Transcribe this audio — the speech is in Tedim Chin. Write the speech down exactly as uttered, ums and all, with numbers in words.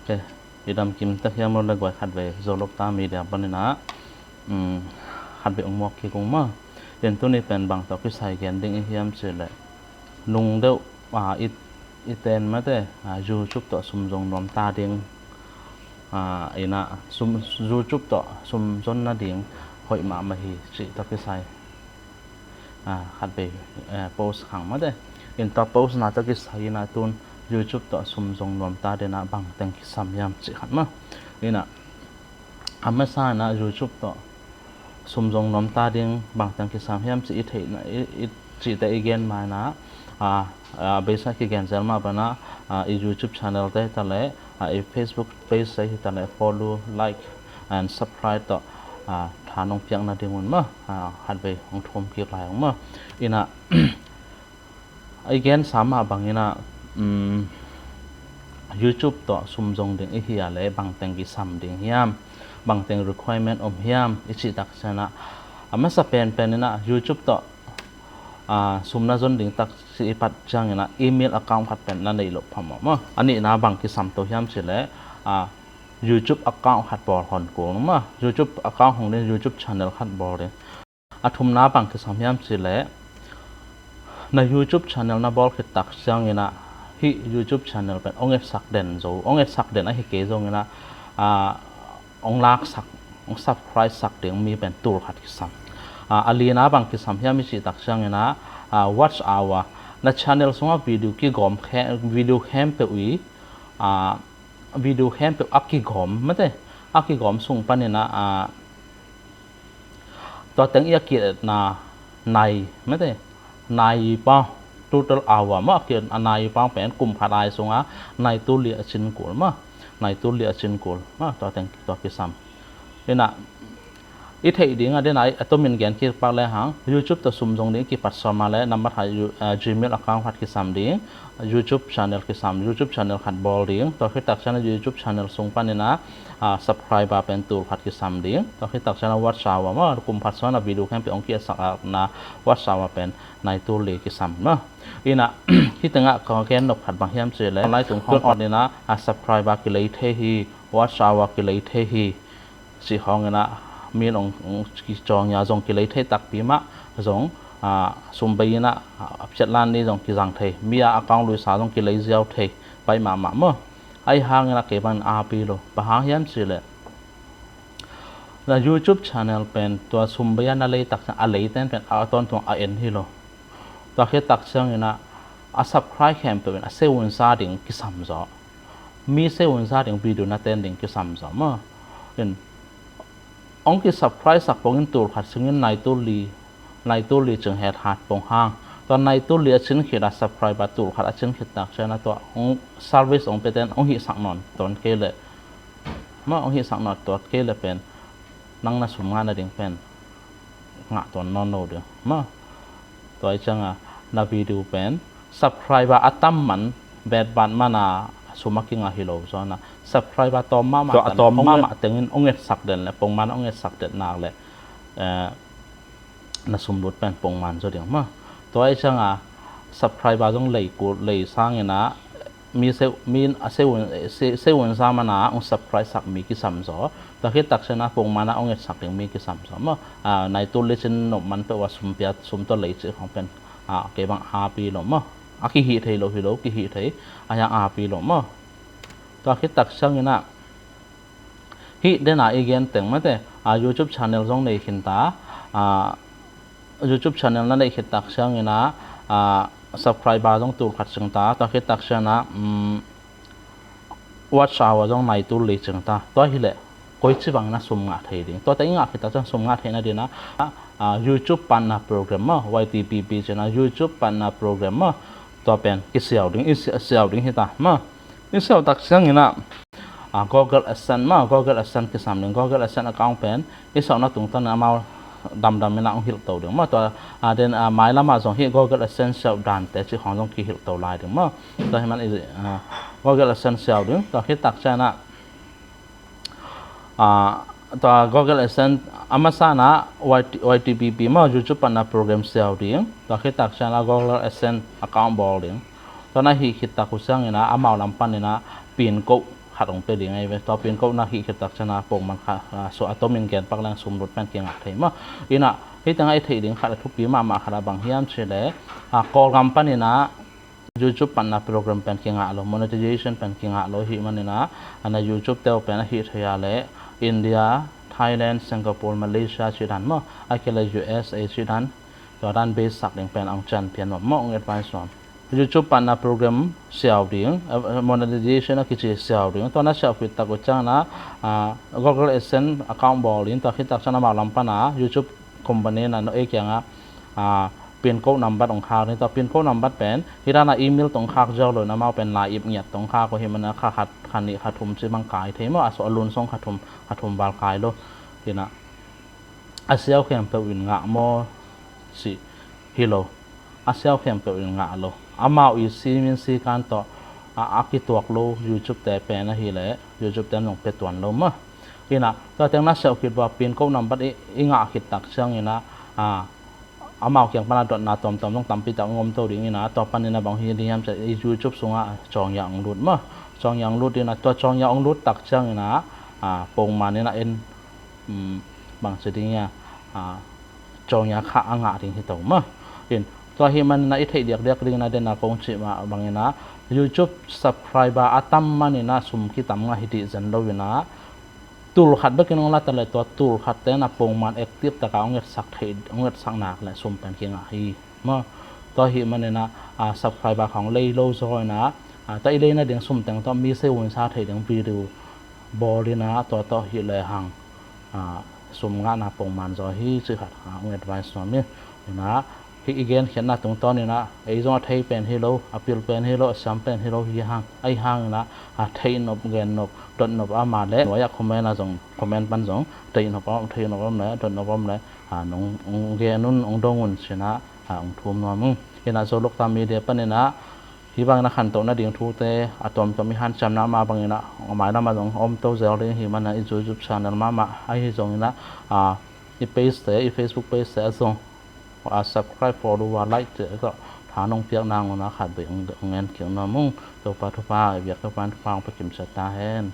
Ok, i dam kim tak hiam, le guai, khatvei Zolokta Media panin ah, um, khatvei ong muak kik ung maw. In tuni pen bang tawh kisai gen ding i hiam cih leh, nung deuh, ah, i, i ten mate, ah, YouTube tawh sum zong nuam ta ding, ah, in ah sum, YouTube tawh sum zon nading hoih mahmah hi cih tawh kisai, ah, khatvei, eh, post khang mate. In tua post na tawh kisai in ah tun YouTube tawh sum zong nuam ta ding ah bang teng kisam hiam cih khat maw. In ah a masa in ah YouTube tawh sum zong nuam ta ding bang teng kisam hiam cih i theihna, i, i cihte i gen ma in ah, ah, ah, beisa kigen zel mah bang ah, ah, i YouTube channel te hi ta leh, ah, i Facebook page te hi ta leh follow, like and subscribe tawh, ah, tha nong piak nading un maw, ah, khatvei ong thum kik lai ung maw. In ah i gensa mah bang in ah, um, YouTube tawh sum zong ding i hih leh bang teng kisam ding hiam, bang teng requirement om hiam i cih tak ciang ah, a masa penpen in ah YouTube tawh, ah, sum na zon ding tak cih i pat ciangin ah email account khat pen na neih loh phamawh maw. A nihna bang kisam to hiam cih leh, ah, YouTube account khat bawl hong kul maw. YouTube account hong ding, YouTube channel khat bawl ding. A thumna bang kisam hiam cih leh, na YouTube channel na bawl khit tak ciangin ah hih YouTube channel pen ong etsak den zo, ong etsak den ahi kei zongin ah, ah, ong laksak, ong subscribe sak ding mi pen tul khat kisam. Ah, a lina bang kisam hiam i cih tak ciangin ah, ah, watch hour, na channel sungah video kigawm khe-, video khempeuh i, ah, video khempeuh a kigawm mate, a kigawm sung panin ah, ah, tua teng i a ki-etna nai mate, nai pau, total hour maw, a ki-et, a nai pau pen kum khat ai sungah nai tul li a cin kul maw, nai tul li a cin kul maw, tua teng, tua kisam. In ah i theih ding a, den ah a tomin gen kik pak le hang, YouTube tawh sum zong ding kipat sawm a leh, nambat khat, ah, Gmail account khat kisam ding, YouTube channel kisam, YouTube channel khat bawl ding. Tua khit tak ciang ah YouTube channel sung panin ah, ah, subscriber pen tul khat kisam ding. Tua khit tak ciang ah watch hour maw, kum khat sung ah video khempeuh ong ki-etsak a na watch hour pen nai tul li kisam maw. In ah hih teng ah ka gen nop khat bang hiam cih leh, lai tung khawng panin ah, ah, subscriber kilei thei hi, watch hour kilei thei hi, cih khawngin ah mi in ong, ong kicaw ngia zong kilei thei takpi mah zong, ah, sum bei in ah, ah, a phiat lan ni zong kizang thei, mi a account luisa zong kilei ziau thei pai mahmah maw. Ahi hangin ah kei bangin api lo. Bang hang hiam cih leh, na YouTube channel pen tua sum bei a na lei tak ciang a lei ten pen a tawntung a en hi lo. Tua khit tak ciangin ah a subscribe khempeuh in a se un sa ding kisam zaw. Mi se un sa ding video na ten ding kisam zaw maw. In, ong ki subscribe sak pongin tul khat sungin nai tul li, nai tul li cing het hat pong hang. Tua nai tul li a cin khit a subscriber tul khat a cin khit tak ciang ah tua ong service ong pia ten ong hih sak nawn tawn kei leh maw, ong hih sak nawn tawn kei leh pen nang na sum ngah nading pen ngah tawn nawn lo ding maw. Tua ahih ciang ah na video pen subscriber a tam man, bet bat man a sum a kingah hi lo zaw na, subscriber tawm mahmah, tua a tawm mahmah tengin ong etsak den leh, pongman ong etsak den nak leh, eh, na sum lut pen pongman zaw ding maw. Tua ahih ciang ah subscriber zong lei kul, lei sangin ah mi se, mi in a se un, se, se un sa man a ong subscribe sak mi kisam zaw. Tua khit tak ciang ah pongman a ong etsak ding mi kisam zaw maw. Ah, nai tul li cin nop man peuh a sum pia, sum tawh lei cih khawng pen, ah, kei bang api lo maw. A kihih thei lo hi lo, kihih thei, ahi hang api lo maw. Tua khit tak ciangin ah hih den a i gen teng mate, ah, YouTube channel zong nei khin ta, ah, YouTube channel na neih khit tak ciangin ah, ah, subscriber zong tul khat cing ta, tua khit tak ciang ah, um, watch hour zong nai tul li cing ta. Tua hi leh koici bangin a sum ngah thei ding? Tua teng i ngah khit tak ciang sum ngah theih nading ah, ah, YouTube Partner Program maw, Y T P P ci-in ah, YouTube Partner Program maw, tua pen kisiau ding, i sia-, siau ding hi ta maw. I siau tak ciangin ah, ah, Google AdSense maw, Google AdSense kisam ding. Google AdSense account pen i siauhna tungtawn in amau damdam in ah ong hilh to ding maw. Tua, ah, den, ah, mailam ah zong hih Google AdSense siau dante cih khawng zong kihilh to lai ding maw. Tua hi man i, ah, Google AdSense siau ding. Tua khit tak ciang ah, ah, tua Google AdSense a masa in ah Y T, Y T P P maw, YouTube Partner Program siau ding. Tua khit tak ciang ah Google AdSense account bawl ding. Tua na hih khit tak uh ciangin ah amau lam panin ah pin code khat hong pia ding ahi ve. Tua pincode na hih khit tak ciang a pongman kha, a, so a tomin gen pak leng sum lut pen kingah thei maw. Ina, hih tengah i theih ding khat a thupi mahmah khat a bang hiam cih leh, a, Kawlgam panin a YouTube patna program pen kingah lo, monetization pen kingah lo ahih manin a, a na YouTube te uh pen a hih thei a leh India, Thailand, Singapore, Malaysia cih dan maw, a kei leh U S A cih dan, tua dan base sak ding pen hong cian pia nuam maw, hong advice nuam. YouTube patna program siau ding, eh, monetization a kici siau ding, tua na siau khit tak uh ciangin a, ah, Google AdSense account bawl in, tua khit tak ciangin amau lam pan a YouTube company in a no ei kiangah, ah, pincode number hong khak ding, tua pincode number pen hih dan a email tawh hong khak ziau lo in amau pen lai ip ngiat tawh hong khak uh ahih manin a kha khat, kha nih, kha thum ci bang kai thei maw, a so a lun song kha thum, kha thum val kai lo. Ina, a siau khempeuh in ngah maw cih hi lo. A siau khempeuh in ngah lo. Amau i simin sikan tawh a, a kituak lo YouTube te pen ahih leh YouTube te in hong pia tuan lo maw. Ina, tua teng na siau khit uh a pincode number i, i ngah khit tak ciangin a, a, amau kiang pan a dotna tuamtuam zong tampi tak hong om to ding ina, tua panin a bang hi ding hiam cih leh i YouTube sungah cawngiah hong lut maw. Cawngiah hong lut ina, tua cawngiah hong lut tak ciangin a, a, pongman in a en, um, bang ci ding hia, a, cawngiah kha a ngah ding hi to maw. In, tua ahih manin a i theih diakdiak dingin a den a kong cih mah bangin a YouTube subscriber a tam manin a sum kitam ngah hi dih zen lo in a, tul khat bekin hong la ta leh tua tul khat te in a pongman active tak a hong etsak thei, hong etsak nak leh sum pen kingah hi maw. Tua ahih manin a, a, subscriber kha hong lei lo zaw in a, a, tua i leina ding sum teng tawh mi sei hun sa thei ding video bawl in a, tua tawh hih lehang, a, sum ngahna pongman zaw hi cih khat, a, hong advice nuam ing. Ina, hih i genkhiatna tungtawn in a, ei zong a thei pen hi lo, a pil pen hi lo, a siam pen hi lo hi hang, ahi hangin a, a, theihnop, gennop, dotnop a om leh nuai-ah comment ah zong, comment pan zong theihnop a om, theihnop a om leh, dotnop a om leh, a, nong, nong gen un, nong dong un ci-in a, a, hong thum nuam ung. Ina, Zo Lukta Media panin a, hih bangin a khantohna ding thute a tuamtuam i hanciamna mah bangin a, a mailam ah zong om to zel ding ahih manin a, i YouTube channel mahmah ahi zongin a, a, i page te, i Facebook page te ah zong, a, subscribe, follow, a, like te tawh tha nong piak nang un a khat bek hong, hong ngen kik nuam ung. Topa thupha, i biak Topa in thupha hong pia kimciat ta hen.